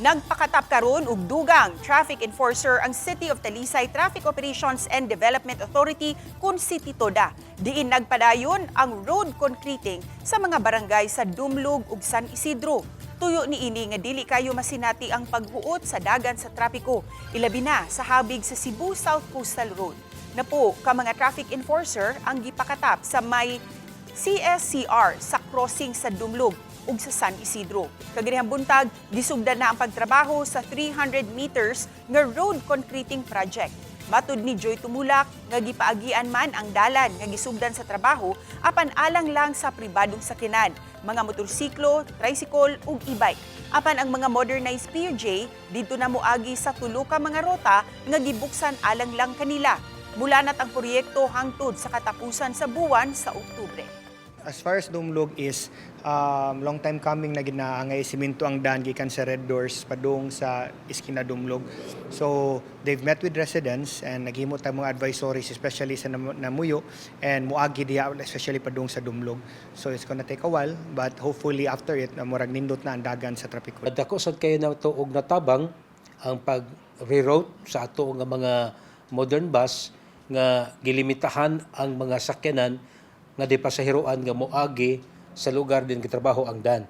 Nagpakatap karon og dugang traffic enforcer ang City of Talisay Traffic Operations and Development Authority kun City TODA. Diin nagpadayon ang road concreting sa mga barangay sa Dumlog ug San Isidro. Tuyo niini nga dili kayo masinati ang paghuot sa dagan sa trapiko, ilabi na sa habig sa Cebu South Coastal Road. Napo ka mga traffic enforcer ang gipakatap sa may CSCR sa crossing sa Dumlog ug sa San Isidro. Kaganihang buntag, gisugdan na ang pagtrabaho sa 300 meters nga road concreting project. Matud ni Joy Tumulak nga gipaagian man ang dalan nga gisugdan sa trabaho apan alang lang sa pribadong sakyanan, mga motorsiklo, tricycle ug e-bike. Apan ang mga modernized PUJ didto na moagi sa tulo ka mga rota nga gibuksan alang lang kanila. Mulanat ang proyekto hangtod sa katapusan sa buwan sa Oktubre. As far as Dumlog is long time coming na ginaangay simento ang dan gikan sa Red Doors padung sa Iskina Dumlog. So they've met with residents and naghimo ta mga advisories, especially sa Namuyo and muagi diya, especially padung sa Dumlog. So it's gonna take a while, but hopefully after it na murag nindot na ang dagan sa trapiko. Dako sad kayo na og natabang ang pag reroute sa ato nga mga modern bus nga gilimitahan ang mga sakyanan nga di pasaheroan nga moagi sa lugar din gitrabaho ang dan.